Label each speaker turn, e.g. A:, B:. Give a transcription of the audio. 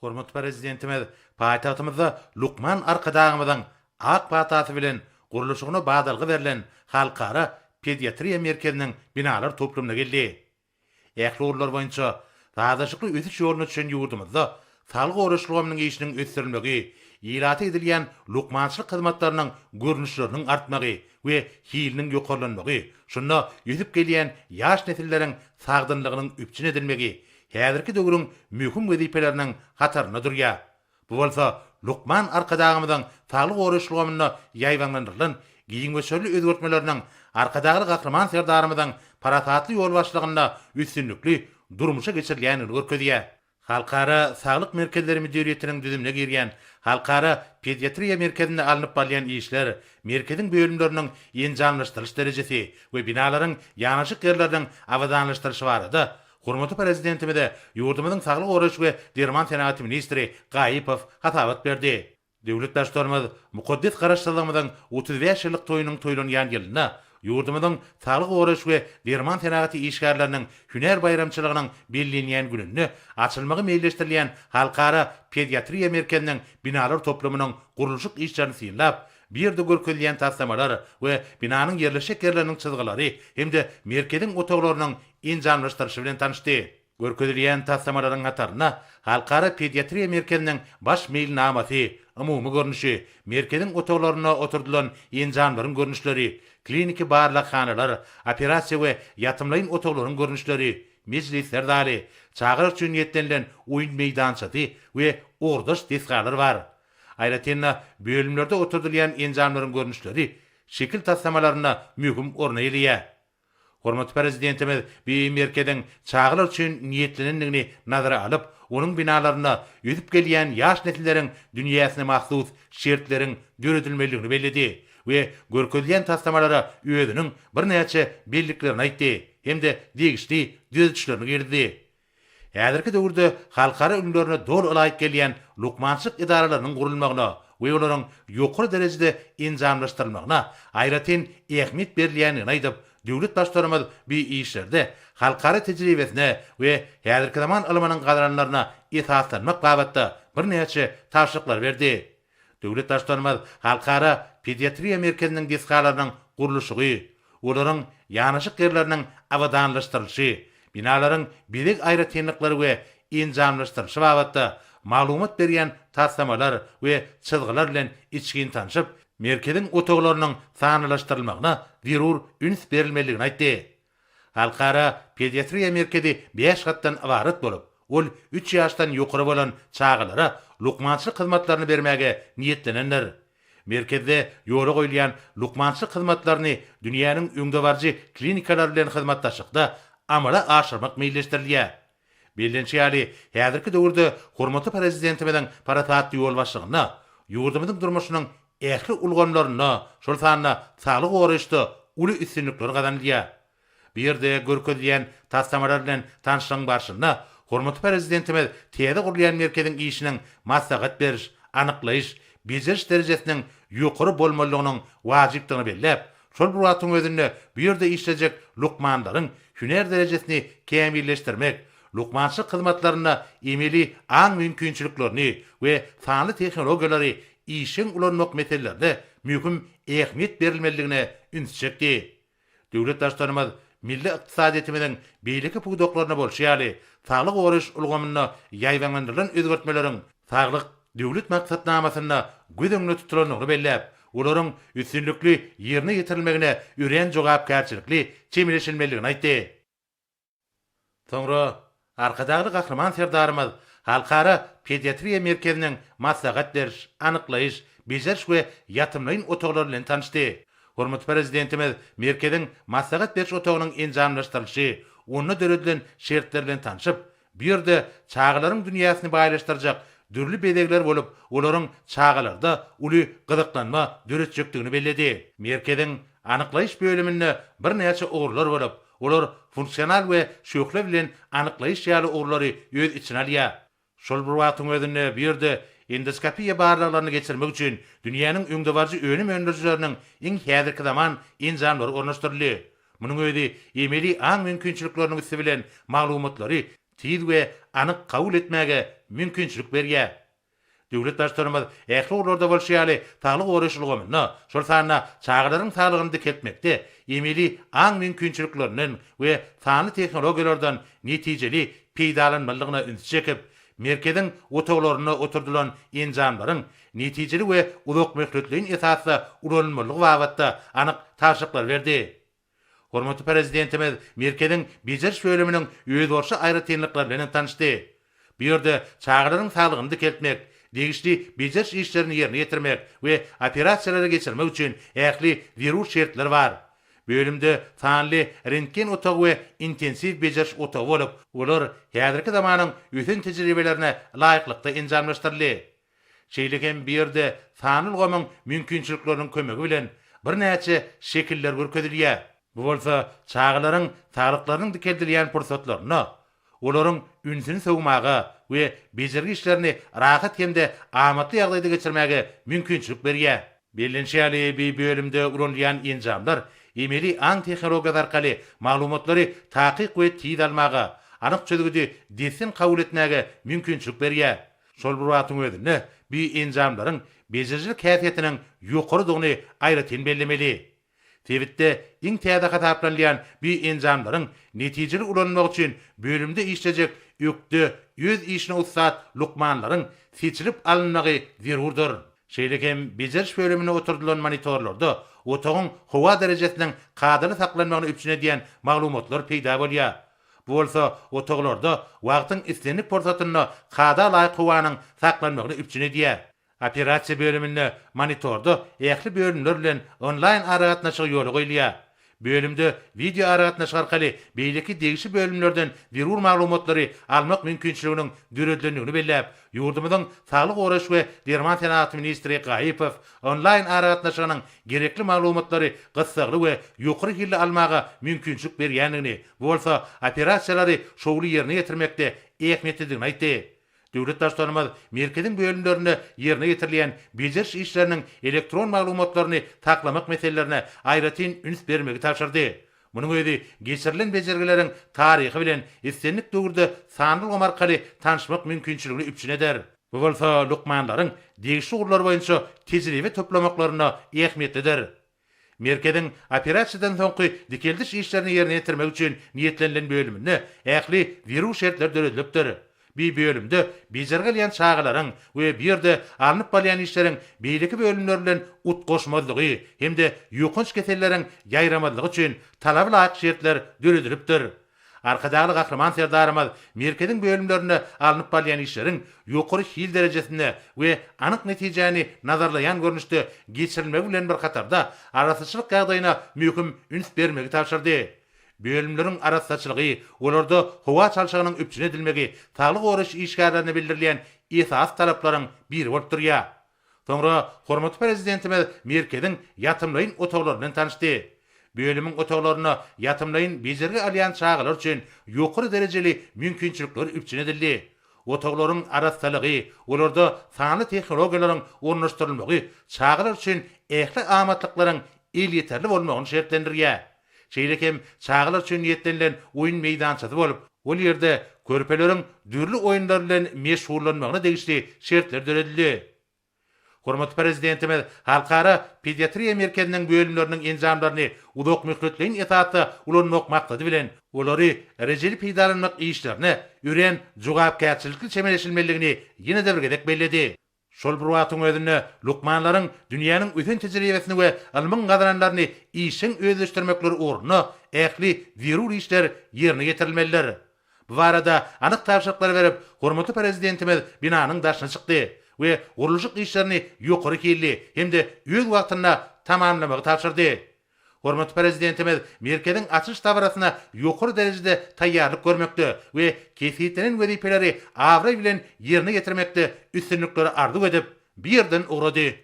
A: Hormatly Prezidentimiz paýtagtymyzda lukman Arkadagymyzyň ak patasy bilen gurluşygyna badalga berlen Halkara pediatriýa merkeziniň binalar toplumyna geldi. Ähli ugurlar boýunça sazlaşykly ösüş ýoluna düşen ýurdumyzda saglygy goraýyş ulgamynyň işiniň ösdürilmegi, ilata edilýän lukmançylyk hyzmatlarynyň görnüşleriniň artmagy we hiliniň ýokarlanmagy, şunda ösüp gelýän ýaş nesilleriň sagdynlygynyň üpjün edilmegi häzirki döwrüň möhüm wezipeleriniň hatarynda durýar. Bu bolsa lukman Arkadagymyzyň saglygy goraýyş ulgamynda ýaýbaňlandyrylan giň möçberli özgertmeleriniň Arkadagly Gahryman Serdarymyzyň parasatly ýolbaşçylygynda üstünlikli durmuşa geçirilýändigini görkezýär. Halkara saglyk merkezleri müdiriýetiniň düzümine girýän Halkara pediatriýa merkezinde alnyp barylýan işler, merkeziň bölümleriniň enjamlaşdyrylyş derejesi we binalaryň ýanaşyk ýerleriniň abadanlaşdyrylyşy barada Hormatly Prezidentimize ýurdumyzyň saglygy goraýyş we derman senagaty ministri Gaýypow hasabat berdi. Döwlet Baştutanymyz mukaddes Garaşsyzlygymyzyň 35 ýyllyk toýunyň toýlanýan ýylynda ýurdumyzyň saglygy goraýyş we derman senagaty işgärleriniň hünär baýramçylygynyň bellenýän gününde açylmagy meýilleşdirilýän Halkara pediatriýa merkeziniň binalar toplumynyň gurluşyk işlerini synlap, bu ýerde görkezilýän taslamalar we binanyň ýerleşjek ýerleriniň çyzgylary hem-de merkeziň otaglarynyň enjamlaşdyrylyşy bilen tanyşdy. Görkezilýän taslamalaryň hatarynda Halkara pediatriýa merkeziniň baş meýilnamasy, umumy görnüşi, merkeziň otaglarynda oturdylan enjamlaryň görnüşleri, kliniki barlaghanalar, operasiýa we ýatymlaýyn otaglaryň görnüşleri, mejlisler zaly, çagalar üçin niýetlenilen oýun meýdançasy we ugurdaş desgalar bar. Aýratyn-da, bölümlerde oturdylýan enjamlaryň görnüşleri şekil taslamalarynda möhüm orun eýeleýär. Hormatly Prezidentimiz bu merkeziň çagalar üçin niýetlenendigini nazara alyp, onuň binalarynda ösüp gelýän ýaş nesilleriň dünýäsine mahsus şertleriň döredilmelidigini belledi we görkezilýän taslamalara özüniň birnäçe belliklerini aýtdy hem-de degişli düzedişlerini girizdi. Häzirki döwürde halkara ülňülerine doly ylaýyk gelýän lukmançylyk edaralarynyň gurulmagyna we olaryň ýokary derejede enjamlaşdyrylmagyna aýratyn ähmiýet berilýändigini aýdyp, döwlet Baştutanymyz bu işlerde halkara tejribesine we häzirki zaman ylmynyň gazananlaryna esaslanmak babatda birnäçe tabşyryklary berdi. Döwlet Baştutanymyz Halkara pediatriýa merkeziniň desgalarynyň gurluşygy, olaryň ýanaşyk ýerleriniň abadanlaşdyrylyşy, binalaryň bezeg aýratynlyklary we enjamlaşdyrylyşy babatda maglumat berýän taslamalar we çyzgylar bilen içgin tanşyp, merkeziň otaglarynyň sanlylaşdyrylmagyna zerur üns berilmelidigini aýtdy. Halkara pediatriýa merkezi bäş gatdan ybarat bolup, ol üç ýaşdan ýokary bolan çagalara lukmançylyk hyzmatlaryny bermäge niýetlenendir. Merkezde ýola goýulýan lukmançylyk hyzmatlaryny dünýäniň öňdebaryjy klinikalary bilen hyzmatdaşlykda amala aşyrmak meýilleşdirilýär. Bellenişi ýaly, häzirki döwürde hormatly Prezidentimiziň parasatly ýolbaşçylygynda ýurdumyzyň durmuşynyň ähli ulgamlarynda, şol sanda saglygy goraýyşda uly üstünlikler gazanylýar. Bu ýerde görkezilýän taslamalar bilen tanyşlygyň barşynda hormatly Prezidentimiz täze gurulýan merkeziň işiniň maslahat beriş, anyklaýyş, bejeriş derejesiniň ýokary bolmalydygynyň wajypdygyny belläp, şol bir wagtyň özünde bu ýerde işlejek lukmanlaryň hünär derejesini kämilleşdirmek, lukmançylyk hyzmatlarynda emeli aň mümkinçiliklerini we sanly tehnologiýalary işjeň ulanmak meselelerine möhüm ähmiýet berilmelidigine ünsi çekdi. Döwlet Baştutanymyz milli ykdysadyýetimiziň beýleki pudaklarynda bolşy ýaly, saglygy goraýyş ulgamynda ýaýbaňlandyrylan özgertmeleriň Saglyk Döwlet maksatnamasynda göz öňünde tutulandygyny belläp, olaryň üstünlikli ýerine ýetirilmegine örän jogapkärçilikli çemeleşilmelidigini aýtdy. Soňra Arkadagly Gahryman Serdarymyz Halkara pediatriýa merkeziniň maslahat beriş, anyklaýyş, bejeriş we ýatymlaýyn otaglary bilen tanyşdy. Hormatly Prezidentimiz merkeziň maslahat beriş otagynyň enjamlaşdyrylyşy, onda döredilen şertler bilen tanşyp, Bu ýerde çagalaryň dünýäsini baýlaşdyrjak dürli bezegler bolup, olaryň çagalarda uly gyzyklanma döretjekdigini belledi. Merkeziň anyklaýyş bölüminde birnäçe ugurlar bolup, olar funksional we şöhle bilen anyklaýyş ýaly ugurlary öz içine alýar. Şol bir wagtyň özünde bu ýerde endoskopiýa barlaglaryny geçirmek üçin dünýäniň öňdebaryjy önüm öndürijileriniň iň häzirki zaman enjamlary ornaşdyryldy. Munuň özi emeli aň mümkinçilikleriniň üsti bilen maglumatlary. tiz we anyk kabul etmäge mümkinçilik berýär. Döwlet Baştutanymyz ähli ugurlarda bolşy ýaly, saglygy goraýyş ulgamynda, şol sanda çagalaryň saglygyny dikeltmekde emeli aň mümkinçiliklerinden we sanly tehnologiýalardan netijeli peýdalanmalydygyna ünsi çekip, merkeziň otaglarynda oturdylan enjamlaryň netijeli we uzakmöhletleýin esasda ulanylmalydygy babatda anyk tabşyryklary berdi. Hormatly Prezidentimiz merkeziň bejeriş bölüminiň özboluşly aýratynlyklary bilen hem tanyşdy. Bu ýerde çagalaryň saglygyny dikeltmek, degişli bejeriş işlerini ýerine ýetirmek we operasiýalary geçirmek üçin ähli zerur şertler bar. Bölümde sanly rentgen otagy we intensiw bejeriş otagy bolup, olar häzirki zamanyň ösen tejribelerine laýyklykda enjamlaşdyryldy. Şeýle hem bu ýerde sanly ulgamyň mümkinçilikleriniň kömegi bilen birnäçe şekiller görkezilýär. Bu bolsa çagalaryň saglyklarynyň dikeldilýän pursatlarynda olaryň ünsüni sowmaga we bejergi işlerini rahat hem-de amatly ýagdaýda geçirmäge mümkinçilik berýär. Bellenişi ýaly, bu bölümde ulanylýan enjamlar emeli aň tehnologiýasy arkaly maglumatlary takyk we tiz almaga, anyk çözgüdi dessin kabul etmäge mümkinçilik berýär. Şol bir wagtyň özünde, bu enjamlaryň bejerijilik häsiýetiniň ýokarydygyny aýratyn bellemeli. Sebitde iň täze hasaplanylýan bu enjamlaryň netijeli ulanylmagy üçin bölümde işlejek ökde, öz işine ussat lukmanlaryň seçilip alynmagy zerurdyr. Şeýle hem bejeriş bölüminde oturdylan monitorlarda otagyň howa derejesiniň kadaly saklanmagyny üpjün edýän maglumatlar peýda bolýar. Bu bolsa otaglarda wagtyň islendik pursatynda kada laýyk howanyň saklanmagyny üpjün edýär. Operasiýa bölüminde monitorda ähli bölümler bilen onlaýn aragatnaşygy ýola goýulýar. Bölümde wideo aragatnaşyk arkaly beýleki degişli bölümlerden zerur maglumatlary almak mümkinçiliginiň döredilendigini belläp, ýurdumyzyň Saglygy goraýyş we derman senagaty ministri Gaýypow onlaýn aragatnaşygynyň gerekli maglumatlary gyssagly we ýokary hilli almaga mümkinçilik berýändigini, bu bolsa operasiýalary şowly ýerine ýetirmekde ähmiýetlidigini aýtdy. Döwlet Baştutanymyz merkeziň bölümlerinde ýerine ýetirilýän bejeriş işleriniň elektron maglumatlaryny saklamak meselelerine aýratyn üns bermegi tabşyrdy. Munuň özi geçirilen bejergileriň taryhy bilen islendik döwürde sanly ulgam arkaly tanyşmak mümkinçiligini üpjün eder. Bu bolsa lukmanlaryň degişli ugurlar boýunça tejribe toplamaklarynda ähmiýetlidir. Merkeziň operasiýadan soňky dikeldiş işlerini ýerine ýetirmek üçin niýetlenilen bölüminde ähli zerur şertler döredilipdir. Bu bölümde bejergi alýan çagalaryň we bu ýerde alnyp barylýan işleriň beýleki bölümler bilen utgaşmazlygy hem-de ýokanç keselleriň ýaýramazlygy üçin talaba laýyk şertler döredilipdir. Arkadagly Gahryman Serdarymyz merkeziň bölümlerinde alnyp barylýan işleriň ýokary hil derejesinde we anyk netijäni nazarlaýan görnüşde geçirilmegi bilen bir hatarda, arassaçylyk ýagdaýyna möhüm üns bermegi tabşyrdy. Bölümleriň arassaçylygy, olarda howa çalşygynyň üpjün edilmegi saglygy goraýyş işgärlerine bildirilýän esasy talaplaryň biri bolup durýar. Soňra hormatly Prezidentimiz merkeziň ýatymlaýyn otaglary bilen tanyşdy. Bölümiň otaglarynda ýatymlaýyn bejergi alýan çagalar üçin ýokary derejeli mümkinçilikler üpjün edildi. Otaglaryň arassalygy, olarda sanly tehnologiýalaryň ornaşdyrylmagy çagalar üçin ähli amatlyklaryň elýeterli bolmagyny şertlendirýär. Şeýle hem çagalar üçin niýetlenilen oýun meýdançasy bolup, ol ýerde körpeleriň dürli oýunlar bilen meşgullanmagyna degişli şertler döredildi. Hormatly Prezidentimiz Halkara pediatriýa merkeziniň bölümleriniň enjamlaryny uzakmöhletleýin esasda ulanmak maksady bilen, olary rejeli peýdalanmak işlerine örän jogapkärçilikli çemeleşilmelidigini ýene-de bir gezek belledi. Şol bir wagtyň özünde, lukmanlaryň dünýäniň ösen tejribesini we ylmyň gazananlaryny işjeň özleşdirmekleri ugrunda ähli zerur işler ýerine ýetirilmelidir. Bu barada anyk tabşyryklary berip, hormatly Prezidentimiz binanyň daşyna çykdy we gurluşyk işlerini ýokary hilli hem-de öz wagtynda tamamlamagy tabşyrdy. Hormatly Prezidentimiz merkeziň açylyş dabarasyna ýokary derejede taýýarlyk görmekde we kesgitlenen wezipeleri abraý bilen ýerine ýetirmekde üstünlikleri arzuw edip, bu ýerden ugrady.